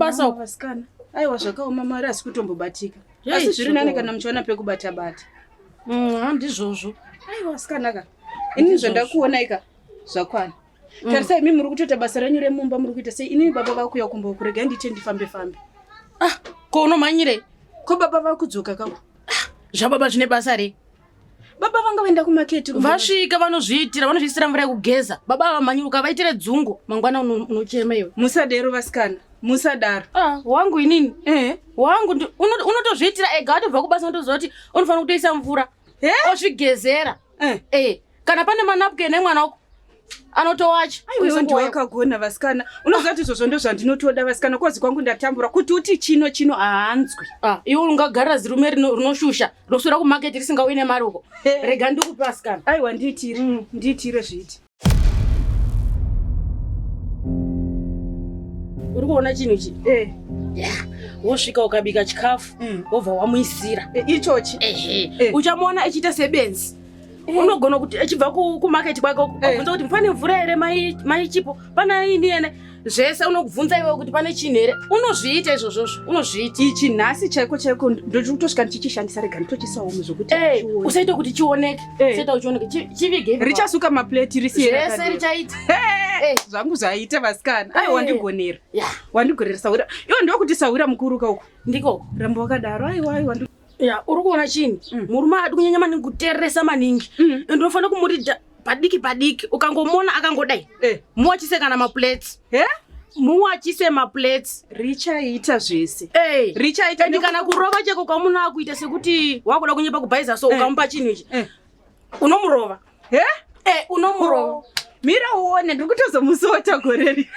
Kubasa uko. Vasikana. Aiwa zvakaoma mari asi kutombobatika. Hey, Asi zviri nani zvakaoma. kana muchiwana pekubata bata. Handizvozvo. Aiwa asikana ka. Inini zvandakuona ika zvakwana. Tarisai imi muri kutoita basa renyu remumba muri kuita sei inini baba vakuya kumba uku regai ndiite ndifambe fambe. Ah, ko unomhanyirei? Ko baba vakudzoka kako? Zvababa zvine basa rei? Baba vanga vaenda kumaketi kumba. Vasvika vanozviitira, vanozviisira mvura yekugeza. Baba vamhanyira ukavaitire dzungu, mangwana unochema iwe. Musadero vasikana, musadaro. Ah, wangu inini. Eh. Wangu unotozviitira ega atobva kubasa unotoziva kuti unofanira kutoisa mvura. Eh? Ozvigezera. Eh. Eh, kana pane manapkin emwana wako anotowacha. Aiwa ndiwe wakagona vasikana. Unoziva kuti izvozvo ndozvandinotoda vasikana kozi kwangu ndatambura kuti uti chino chino haanzwi. Ah, iwe ungagarira zirume rinoshusha rinoswera kumarket risingauyi nemari uko. Rega ndikupe vasikana. Aiwa ndiitire, ndiitire zviiti. Uri kuona chinhu ichi? Eh. Yeah. Wosvika ukabika chikafu wobva wamuisira. Ichochi. Ehe. Eh. Uchamuona achiita sebenzi. Unogona kuti achibva kumarket kwake uko, Eh. obvunza kuti pane mvura here mai Chipo, pana ini ene zvese unokubvunza iwewe kuti pane chinhu here. Unozviita izvozvozvo, unozviita. Ichi nhasi chaiko chaiko ndiri kutosvika ndichichishandisa rega nditochisawo muzvokuti Eh, chione. usaite kuti chioneke. Eh. Usaite kuti chioneke. Chivige ipapo. Richasuka mapleti risiye Zvese rakadero. richaita. Eh, zvangu zvaita vasikana. Aiwa Eh. wandigonera. Yeah. Wandigonera sahwira. Iwe ndokuti sahwira mukuru ka uko. Ndikoko. Ramba wakadaro. Aiwa aiwa. Ya, uri kuona chini? Murume haadi kunyanya maningi kutereresa maningi. Ende unofanira kumuridza padiki padiki. Ukangomuona akangodai. Eh. Muwachise kana maplates. Eh? Muwachise maplates. Richaita zvese. Eh. Richaita Ende kana kurova cheko kwamuna akuita sekuti wakuda kunyepa kubhaiza so Eh. ukamupa chinhu ichi. Eh. Unomurova. Eh? Eh, unomurova. Mira uone ndiri kutozomusota goreri.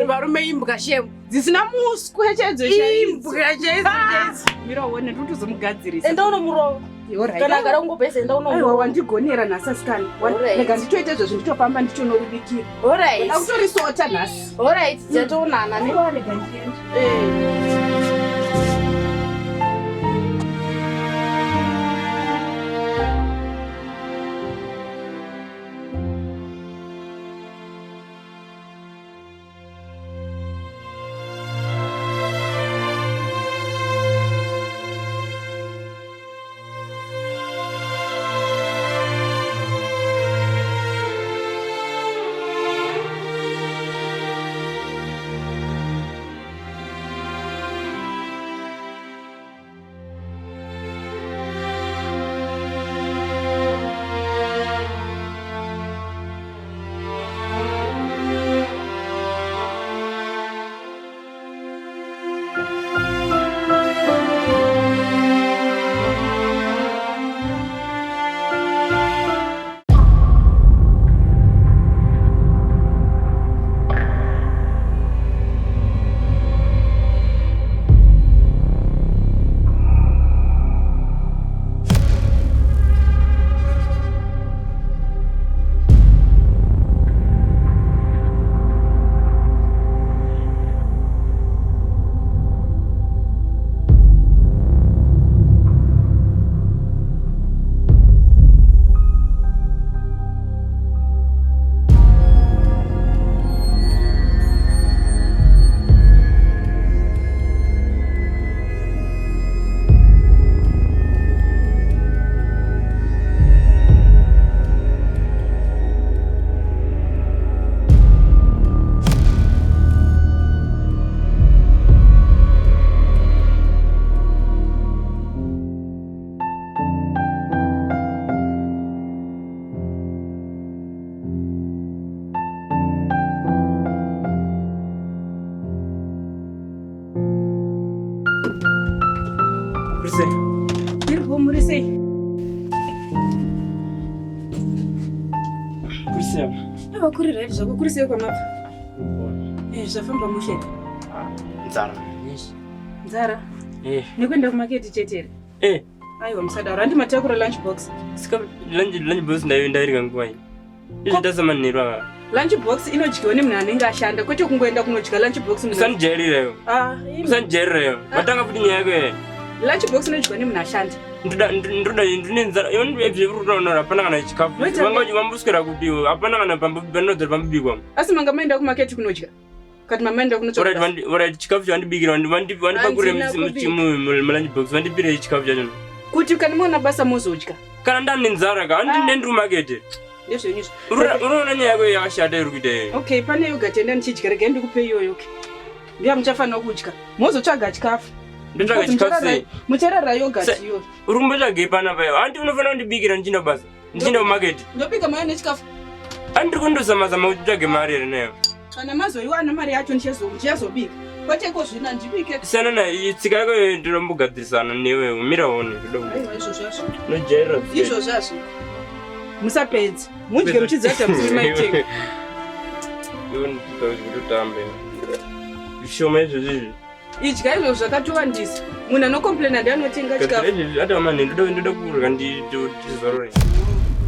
Varume imbwa shemu. Dzisina muswe chaidzo chaidzo. Imbwa chaidzo chaidzo. Mira uone ndiri kutozomugadzirisa. Enda unomurova. Alright. Kana agara kungobhaiza enda Aiwa unomurova. wandigonera nhasi asikana. Alright. Rega nditoita izvozvo nditofamba nditonoribikira. Alright. Ndakutorisota nhasi. Alright, tichatoonana ne. Aiwa rega ndiende. Eh. Kurisei? Ndiripo muri sei? Kurisei? Aiwa kuri right zvako kuri sei kwamabva? Eh, zvafamba mushe. Nzara. Nzara. Eh. Nekuenda kumaketi chete here? Eh. Aiwa musadaro. Handi matakura lunch box. Sika lunch box ndairya nguva iyi. Izvi ndasamanheru ava. Lunch box inodyiwa nemunhu anenge ashanda kwete kungoenda kunodya lunch box munhu. Usandijairira iwe. Ah, imi. Usandijairira iwe. Watanga futi nyaya yako here? Lunch box inodyiwa nemunhu ashanda. Ndoda ndoda ndine nzara. Iwe ndibve uri kutaura hapana kana chikafu. Unoita Vanga vamboswera kupi iwe? Hapana kana panodzora pambobikwa. Asi manga maenda kumaketi kunodya. Kati mama enda kunotsvaga Alright, alright, chikafu chandibikira vandipakurire Handina kubika. mulunch box vandipire chikafu chacho. Kuti kana maona basa mozodya. Kana ndane nzara ka handinde ndiri kumakete. Ndezvenyu izvo. Unoona nyaya yako yakashata iri kuita iyi. Okay, pane yogurt yenda ndichidya, regai ndikupe iyoyo. Okay. Ndiyo muchafanira kudya. Mozotsvaga chikafu. Ndotsvaga chikafu sei? Mucharara yogurt iyoyo. Uri kumbotsvagei panapa iwe? Hanti unofanira kundibikira ndichienda kubasa. Ndichienda kumaketi. Ndobika mauya nechikafu. Hanti ndiri kundozama-zama kuti nditsvage mari here nayo. Kana mazoiwana mari yacho ndichazobika. Kwete iko zvino handibike. Siyana nayo tsika yako iyoyo ndinombogadzisana newe umira uone. Aiwa izvozvo hazvo. Unojairira tsika. Izvozvo hazvo. Musapedza. Mudye muchiziva kuti hamusiri maitenga. Iwe ndikuita kuti utambe. Zvishoma izvozvo izvi. Idya izvozvo zvakatowandisa. Munhu anokomplaina ndiye anotenga Gadzira chikafu. izvozvi ati amane ndoda kurya ndizorore.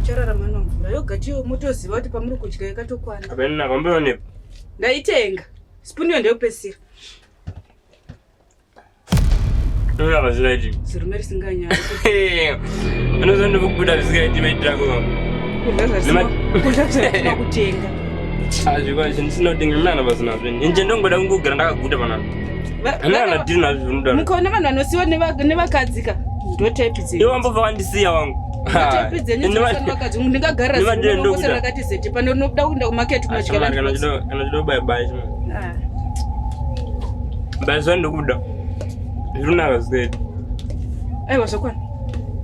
Muchararama nomvura. Yogurt iyo motoziva kuti pamuri kudya yakatokwana. Hapana nako amboionepo. Ndaitenga. Spoon iyo ndeyekupedzisira. Unorapa zvisingaiti. Zirume risinganyari. Unoziva ndikubuda zvisingaiti maitiro ako. Kudya zvatisina kutenga. Azvikwa zvindisina kutenga mina kana pasina zvinhu. Inje ndongoda kungogara ndakaguta panapa. Handina kana dhiri nazvo zvinodaro. Mukaona vanhu vanosiyiwa nevakadzi ka ndo type dzenyu. Iwe wambobva wandisiya wangu. Ndo type dzenyu dzinosiyiwa nevakadzi. Ndingagarira Nevadhiri zirume ndokuda. rose rakati zete pano rinobuda kuenda kumaketi kunodya Kana lunch box. chida kubaya baya chimwe. Ah. Baya zvandokuda. Zvinonaka zvisingaiti. Aiwa zvakwana.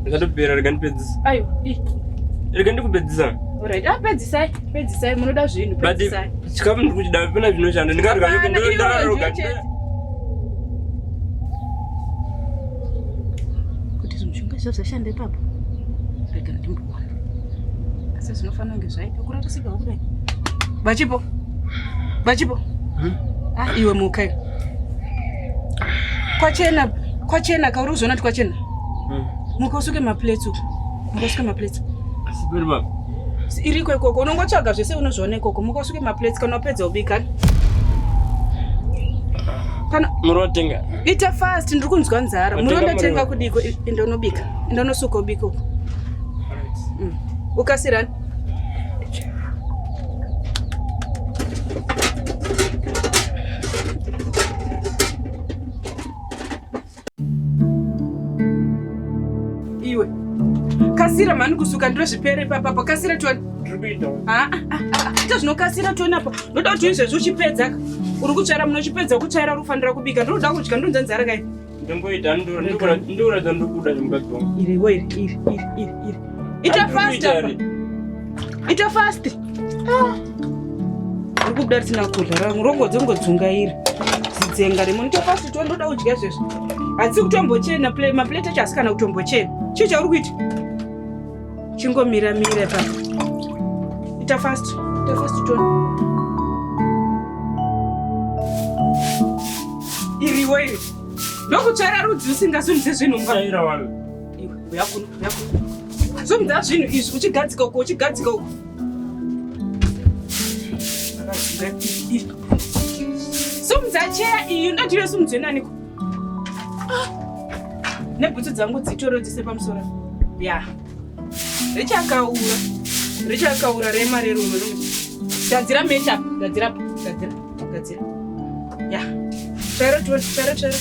Zvatopera rega ndipedzise. Aiwa. Ii. Rega ndikupedzisa. Alright. Ah, pedzisai. Pedzisai munoda zvinhu. But Pedzisai. chikafu ndiri kuchida pana zvinoshanda. Ndingarya Hapana, ndoga iyoyo ndingarya. ndiyo chete. Kuti zvimushonga izvo zvashanda ipapo. Rega ndimboona. Asi zvinofanira kunge zvaita kurarisika kudai. Bachipo. Bachipo. Ah, iwe muka iwe. Kwachena, kwachena kauri uzoona kuti kwachena. Muka usuke maplates uku. Muka usuke maplates. Asi pari baba. Iriko ikoko unongotsvaga zvese unozviona ikoko. Muka usuke maplates kana wapedza ubika. Kana Muri watenga. ita fast ndiri kunzwa nzara. Watenga Muri ndotenga muriwo? kudiko enda unobika. Enda unosuka ubike uko. Ukasirani. Iwe. Kasira mhani kusuka ndozvipere ipapapo. Kasira tione. Ndiri kuita. Ah, ah, ah, ah. Ita zvinokasira tione apa. Ndoda kuti izvezvi uchipedza. Uri kutsvaira munochipedza kutsvaira uri kufanira kubika. Ndinoda kudya ndonzwa nzara kai. Ndingoita ndikuratidza ndikuda chimukadzi wangu. Iri wo iri iri iri iri iri. Ita fast apa. Ita fast. Ah. Uri kubuda risina kudya rangu rongodzongodzungaira. Zidzenga remo. Ita fast tione ndoda kudya izvezvi. Hatisi kutombochena plate maplate acho asi kana kutombochena. Chii chauri kuita? Chingomira mira ipapo. Ita fast. Ita fast tione. Iriwo iri. Ndokutsvaira rudzi usingasunidze zvinhu mba. Tsvaira wangu. Iwe, uya kuno, uya kuno. Sumudza zvinhu izvi uchigadzika uko, uchigadzika uko. Sumudza cheya iyi, ndati sumudzwe naniko? Ah. Nebhutsu dzangu dzitore dzise pamusoro. Ya. Richakaura. Richakaura rema rerume. Gadzira mecha, gadzira, gadzira, gadzira. Ya. Tsvaira tione, tsvaira, tsvaira.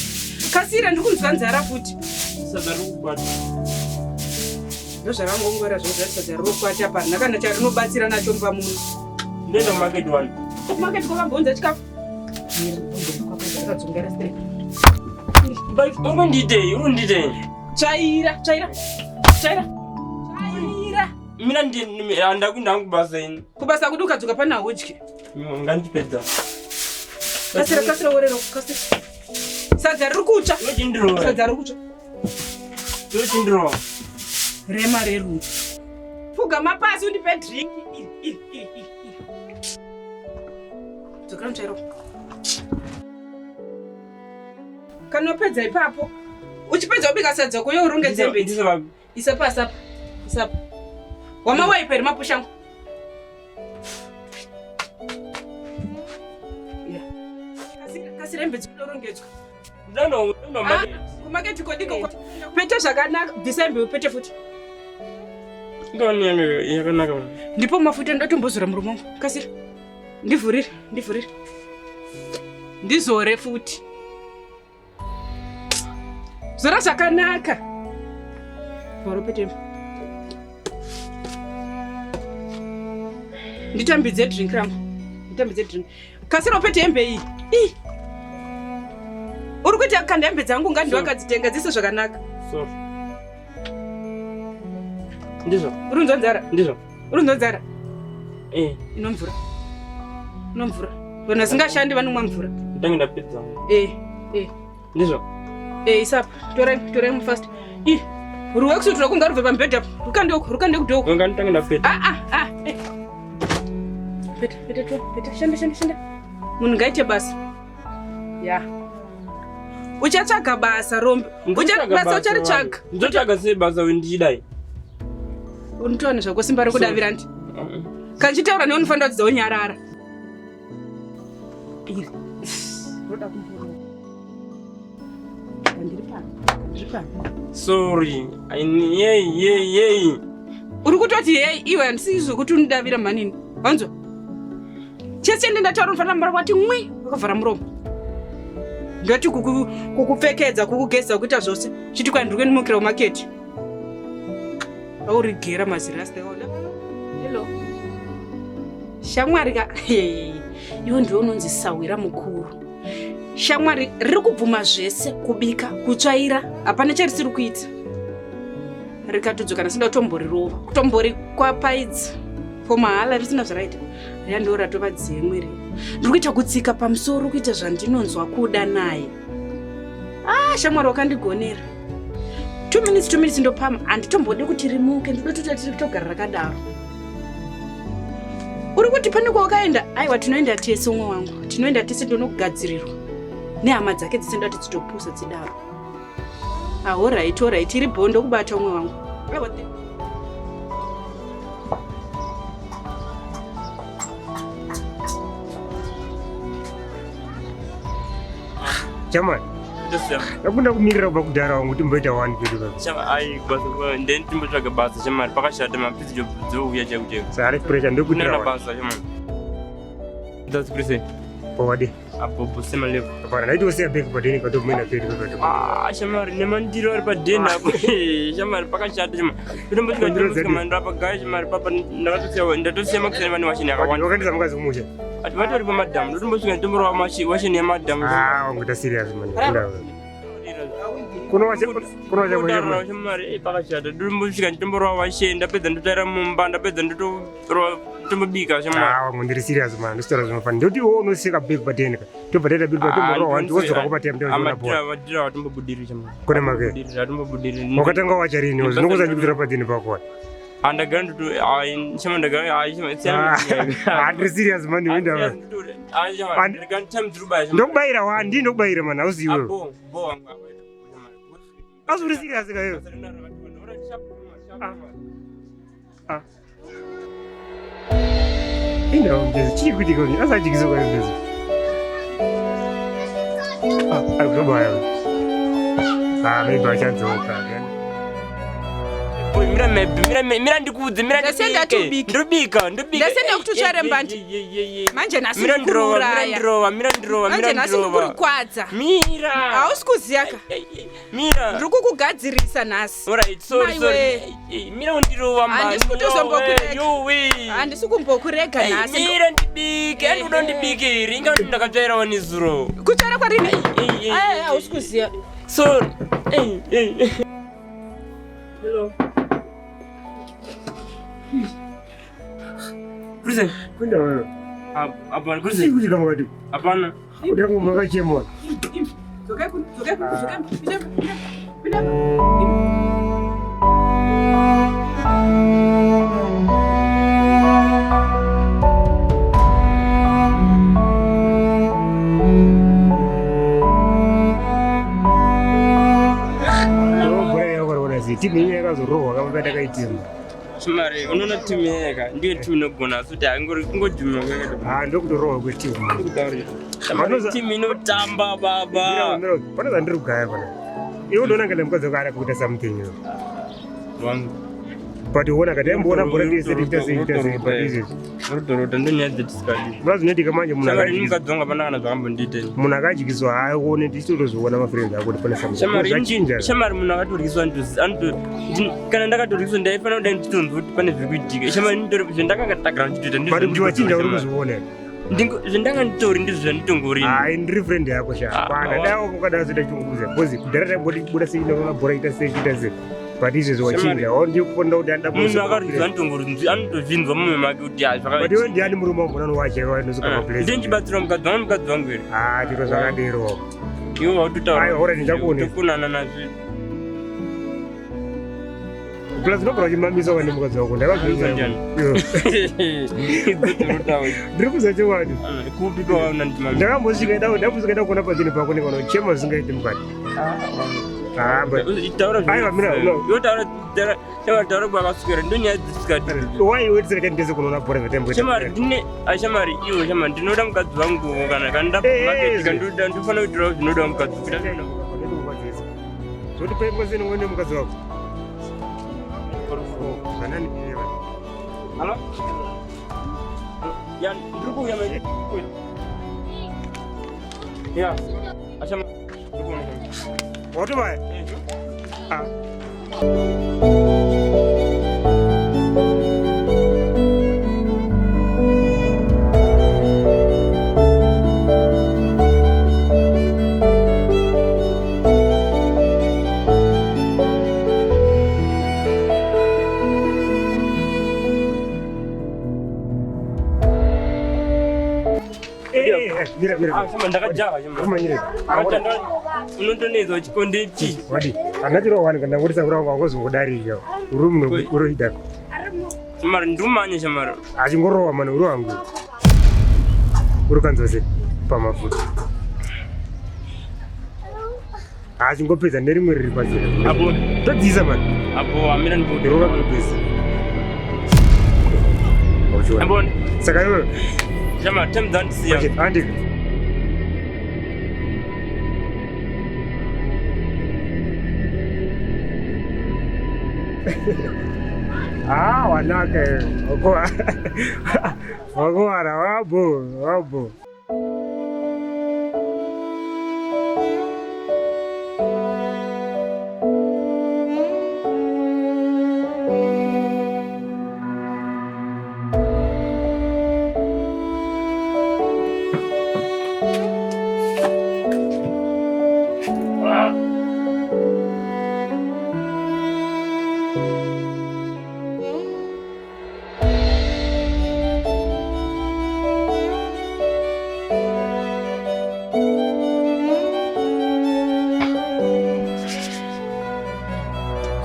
Kasira ndiri kunzwa nzara futi. Sadza riri kukwata. Ndozvarangongwara zvo zvasadza rinokwata parina kana charinobatsira nacho mumba muno. Ndoenda kumarket wani. Kumaketi kwakambonza chikafu. But uri kundiitei? Uri kundiitei? Tsvaira, tsvaira, tsvaira, tsvaira. Mina handakuenda hangu kubasa ini. Kubasa kudu ukadzoka pana hudyi. Ngandipedza. Kasira, kasira worero, kasira. Sadza riri kutsva. Unochindirova. Sadza riri kutsva. Unochindirova. Rema rerume. Pfugama pasi undipe drink. Iri, iri, iri, iri, iri. Dzokera mutsvairo. Kana wapedza ipapo, uchipedza kubika sadza kuyo urongedze hembe idzi. Ndise vapi? Isa pasi apa. Isa apa. Wamawaipa here mapushangu? Yeah. Kasira, kasira hembe dzinorongedzwa. Ndoenda kumarket. Kumaketi kodiko kwa. Pete zvakanaka, bvisa hembe upete futi. Ndoni yangu yakanaka. Ndipo mafuta ndotombozora muromo wangu. Kasira. Ndivhurire, ndivhurire. Ndizore futi. Zora zvakanaka. Varopete. Nditambidze drink rangu. Nditambidze drink. Kasira upete hembe iyi. Ii. Uri kuita kanda hembe dzangu ngandi wakadzitenga dzise zvakanaka. Sorry. Ndizvo. Uri kunzwa nzara? Ndizvo. Uri kunzwa nzara? Eh. Ino mvura. Ino mvura. Vanhu vasingashandi vanomwa mvura. Ndange ndapedza. Eh. Eh. Ndizvo. Eh, isapa. Torai, torai mufast. Ih. Ruwekisuit rwako ngarubve pamubhedha apo. Rukande uko, rukande kudoko. Nganditange ndapedza. Ah ah ah. Eh. Peta, peta to, peta. Shanda, shanda, shanda. Munhu ngaite basa. Ya. Uchatsvaga basa rombe. Basa ucharitsvaga. Ndotsvaga sei basa ndichidai? Unotowana zvako simba rekudavira ndi. Kana ndichitaura newe unofanira kudzidza wonyarara. Iri. Roda kumborova. Ndiri pano. Ndiri pano. Sorry. Yei, yei, yei. Uri kutoti yei iwe handisi zvekuti unodavira mhanini. Wanzwa? Chese ndataura unofanira mara wati mwi wakavhara muromo. Ndoti kukupfekedza, kukugeza, kuita zvose. Chiti kwai ndiri kuendimukira kumaketi. Aurigera mazirasta iwona. Hello. Shamwari ka iwe ndiwe unonzi sahwira mukuru. Shamwari riri kubvuma zvese kubika, kutsvaira, hapana charisiri kuita. Rikatodzoka nhasi ndatomborirova, kutombori kwapaidza for mahala risina zvaraita. Riya ndo ratova dzemwe riya. Ndiri kuita kutsika pamusoro kuita zvandinonzwa kuda naye. Ah, shamwari wakandigonera. 2 minutes 2 minutes ndopama handitombodi kuti rimuke ndinototi tiri kutogara rakadaro. Uri kuti pane kwawakaenda? Aiwa tinoenda tese umwe wangu. Tinoenda tese ndonogadzirirwa. Nehama dzake dzese ndati dzitopusa dzidaro. Ah, alright, alright, iri bho ndokubata umwe wangu. Aiwa, Chamani, ndakunda kumirira kubva kudhara wangu timboita one pedu baba. Chama ai basa then timbotsvaga basa chamari pakashata mapidzi dzouya chaiko chaiko. Sare pressure ndokutira Kunana one. basa chamari. That's pretty. Pawadi. Apo sema level. Hapana, naiti usiya bag padeni katomboenda pedu baba. Ah, shamari nemandiro ari padeni apo. Shamari pakashata shamari. Ndiro Tombosvika dzadii? mandiro apa gaya shamari papa ndakatosiya ndatosiya makuseni vane washini yakawanda. Wakandisa mukadzi kumusha. Ati vatori pamadhamu ndotombosvika ndomborova washini yemadhamu. Ah, wangu serious man. Kunda. Kuno wacha kuno wacha Kudarira shamari pakashata ndotombosvika nditomborova washini ndapedza ndotaira mumba ndapedza ndotorova ndotombobika shamari. Ah, wangu ndiri serious man. Ndositaura zvinofana. Ndoti iwe unosiya bag padeni ka. Tobva taita big patomborova one wodzoka kupa time ndio bora. Amadhira atombobudiri shamari. Kune make. Atombobudiri. Wakatanga wacha rini? Zvinokuza ndikutora padeni pako. Andagara ndoto shama ndagara Ah, ah, ndiri serious man. Ndenda. Ndokubayira wa, ndini ndokubayira man, hausi iwewe. Asi uri serious ka iwe? Ah. Ina mjezo, chii kuitika kuni? Asa chikizo kwa mjezo. Ah, ari kutobaya. Ah, maybe achadzoka. Mira ndikuudze mira Ndasenda ndibike. tubike. Ndobika ndobika. Ndasenda kuti utsvare mbanje. Manje nhasi Mira ndirova mira ndikuuraya. ndirova mira ndirova Manje mira nhasi ndirova. ndikurikwadza. Mira. Hausi kuziya ka. Mira. Ndiri kukugadzirisa nhasi. Alright, sorry, Maiwe. sorry. Mira undirova mani. Handisi kutozombokurega. Yowe. Handisi kumbokurega nhasi. Mira ndibike, andikuda ndibike here. Inga ndakatsvairawo nezuro. Kutsvaira kwarini? Ei, ei, Ai, ei. hausi kuziya. Sorry. Ei, ei. Hello. Prison. Kunda wewe. Hapana, Chii prison. kuitika mukati? Hapana. Kuda makachemwa. Dzokai kuno, dzokai kuno, dzokai kuno. Pinda, pinda, pinda. Pinda. Bora yakarona zi. Timu iyi yakazorohwa kama patakaitima. Chimari, unoona timu yeka, ndiyo timu inogona asi kuti haingori kungodhuma kwakaita. Ah, ndokutorohwa kwetimu. Shamari, timu inotamba baba. Pane zvandiri kugaya pana. Iwe unoona ngale mukadzi wako ari kuita something iwe. Wangu. But uona kati aimboona bhora ndese tichita sei tichita sei but izvezvi. Unotorota ndonyaya dzetisikadi. Mura zvinoitika manje munhu Shamwari ini akadyiswa. mukadzi wangu hapana kana zvakambondiita ini. Munhu akadyiswa haaone tichitotozoona mafriends ako kuti pane something. Shamwari Zvachinja. Shamwari munhu akatoryiswa kana ndakatoryiswa ndaifanira kudai ndichitonzwa kuti pane zviri kuitika. Shamwari nditori zvendakanga ndichitoita ndizvo But kuti wachinja uri shamwari. kuzviona. here? Zvendanga nditori ndizvo zvanditongori. Hayi ndiri friend yako sha. Ah, Pana ah. dai wakada zoita chunguza. Because kudhara taimboti buda sei naona bhora ita sei ita sei. But izvezvi wachinja. Shamwari. Ndikufonda kuti anda Munhu akaryiswa anotozvinzwa mumwe make kuti ah, But iwe zvakaitika. ndiani murume wangu unowacha iwe unosuka maplace. Ndinchibatsira mukadzi wangu mukadzi wangu here. Ah, chiro zvakadero. Iwe wautotaura. Aiwa, ora ndichakuonesa. Tokonana nazvo. Plus unogona uchimamisa wani mukadzi wako. Ndakazvinzwa. Ndiani? Iwe. Idzototaura. Ndiri kuziva chokwadi. Kupi kwawaona ndichimamisa? Ndakambosvika ndambosvika ndakuona pazvinhu pako ndikaona uchema zvisingaiti mukati. Ah, but Taura Aiwa, mira, no. Iwe taura taura shamwari taura kwakaswera ndonyaya dzisikati. why iwe tisingachandese kunoona bhora zvatamboita. Shamwari ndine ashamwari iwe shamwari ndinoda mukadzi wangu kana kana Eh, ndamarket eh, kandoda ndofana kuitirawo zvinoda mukadzi kuita zvinoda Zvoti paimba sei ngone mukadzi wako. Zvanani iwe. Halo? Ya ndiri kuuya mai. Ya. Ashamwari ndiri kuona. Watobaya? Eh. Ah. Eh, eh, eh, mira, mira. Ah, shamwari ndakajava shamwari. Umanyire. Ndakajava. Unotonetsa chikonde chi. Wadi, andachiro wani kana ngorisa kura wangu angozongodarika. Uri muno uri idako. Shamwari ndumanye shamwari. Achingorowa mani uri wangu. Uri kanzwa sei pamafuta. Achingopedza nerimwe riri pachena. Apo Todziisa mani. apo amira ndipo. Rova kupedza. Uchiona. Apo Saka iwe shamwari time dzandisiya. okay, andika. Ah, wanaka iwe. Wakuwa. Wakuwara wabo, wabo.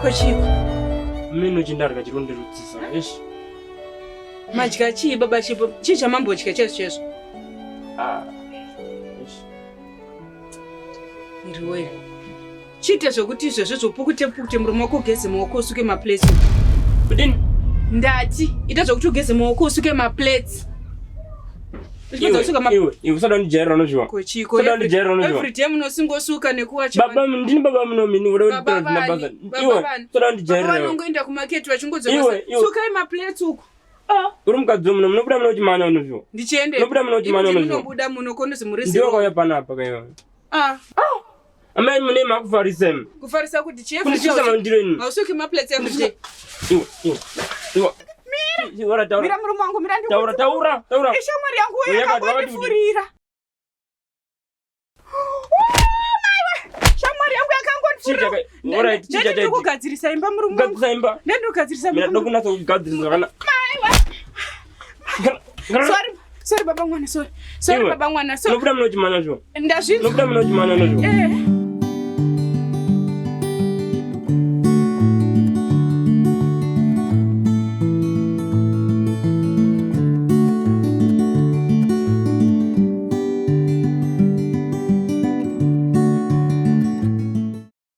Kochiko Mino chindarga chironderutsisa. Eish. madya chii baba chipo chii chamambodya chaizvo chaizvo Ah. Eish. iriwere chiite zvokuti izvezvo zvopukute pukute muromo wako ugeze maoko usuke maplates Kudini? ndati ita zvokuti ugeze maoko usuke maplates Uchipedza kusuka ma- Iwe, iwe usada kundijairira unozviwa. Kochiko Usada kundijairira unozviwa. every day munosingosuka nekuwacha Baba ndini baba muno mini uda Baba kunditaura vani, zvina basa. baba Iwe, vani. usada Baba kundijairira. iwe. vanongoenda kumaketi Iwe, vachingodzoka iwe. sukai maplates uko Uri mukadzi wemuno munobuda muno uchimanya unozviwa. ndichiende Unobuda muno uchimanya unozviwa. munobuda muno konozi Ndiwe muri wakauya panapa kaiwa. Ah, Amai mune makufarisa imi. kufarisa kuti Kundisvisa mandiro ini. hausuki maplates everyday Iwe, iwe. Iwe. Iwe, taura. mira murume wangu mira Taura, taura, taura. ishamwari yangu Uye yakangondifurira shamwari yangu yakangondifurira Chii alright, chii ndendiri chakaiti? kugadzirisa imba murume wangu Kugadzirisa imba. ndendiri kugadzirisa Mina imba ndokunatsa kugadzirisa kana. Kana. sorry sorry baba mwana sorry sorry Iwe. baba mwana sorry Unobuda muno uchimanya zvo. ndazvinzwa Unobuda muno uchimanya unozviwa. Eh.